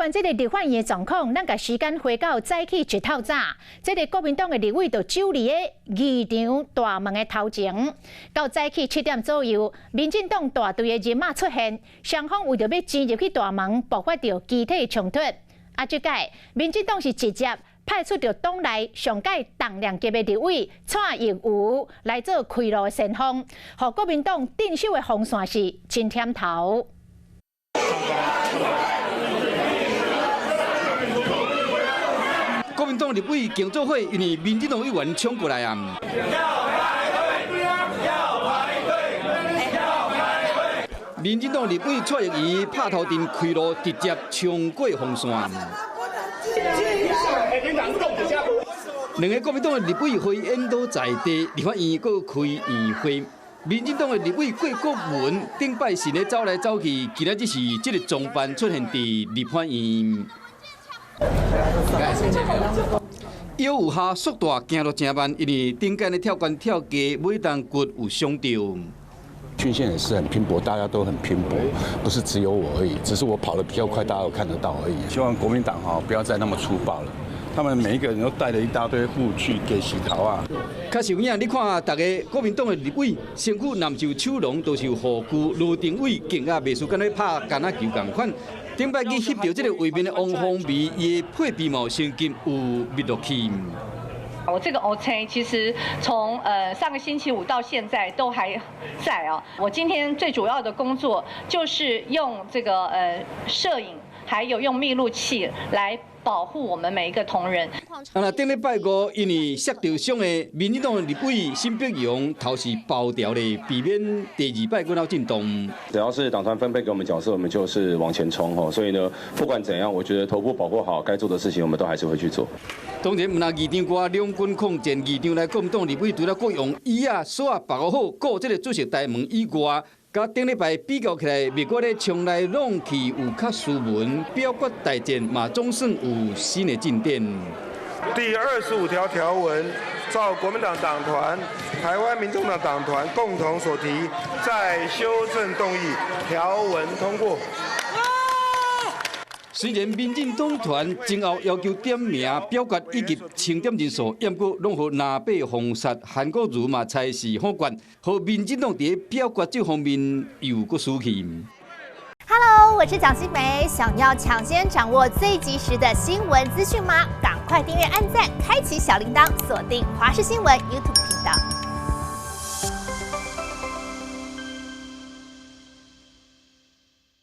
關這个立法院的狀況，咱共時間回到早起一透早，這个國民黨的立委就守佇个議場大門的頭前。到早起7點左右，民進黨大隊的人馬出現，雙方為著欲進入去大門，爆發著肢體衝突。啊，這擺民進黨是直接派出著黨內上蓋重量級的立委蔡英瑜來做開路的先鋒，予國民黨鎮守的防線是真忝頭。國民黨立委競做伙，因為民進黨委員衝過來啊！要排隊，要排隊，要排隊。民進黨立委蔡英瑜拍頭陣開路，直接衝過防線。兩个國民黨的立委會演都在地，立法院閣開院會。民進黨的立委郭國文頂擺是咧走來走去，今仔日是這个裝扮出現佇立法院。腰有下速度行路誠慢，因為頂間咧跳懸跳低，尾檔骨有傷著。俊憲也是很拼搏，大家都很拼搏，不是只有我而已，只是我跑得比較快，大家都看得到而已。希望國民黨哈不要再那麼粗暴了，他們每一個人都帶了一大堆護具給洗頭啊。較實有影，你看逐个國民黨的立委，身軀若毋是有手籠，都是有護具。羅定偉勁啊，袂輸敢若拍橄欖球仝款。頂擺去翕著這个畫面的王鴻薇，伊的配備嘛升級有密錄器。我這個烏青其實從上個星期五到現在都還在啊。我今天最主要的工作就是用這個攝影，還有用密錄器來保護我們每一個同仁。啊，那頂禮拜五，因為摔著傷的民進黨立委沈伯洋頭是包掉的，避免第二擺閣鬧震動。只要是黨團分配給我們角色，我們就是往前衝吼。所以呢，不管怎樣，我覺得頭部保護好，該做的事情我們都還是會去做。當然，毋但議場外兩軍抗戰，議場內國民黨立委除了閣用椅仔、索仔縛好顧這个主席大門以外，佮頂禮拜比較起來，美國咧衝來弄去有較斯文，表決大戰嘛總算有新的進展。第25條條文，照國民黨黨團、台灣民眾黨黨團共同所提，再修正動議條文通過。雖然民進黨團前後要求點名表決以及清點人數，毋過攏予藍白封殺，韓國瑜嘛猜是否決，予民進黨佇表決這方面又閣輸去。 Hello，我是蔣新梅，想要搶先掌握最及時的新聞資訊嗎？趕快訂閱、按讚、開啟小鈴鐺，鎖定華視新聞 YouTube 頻道。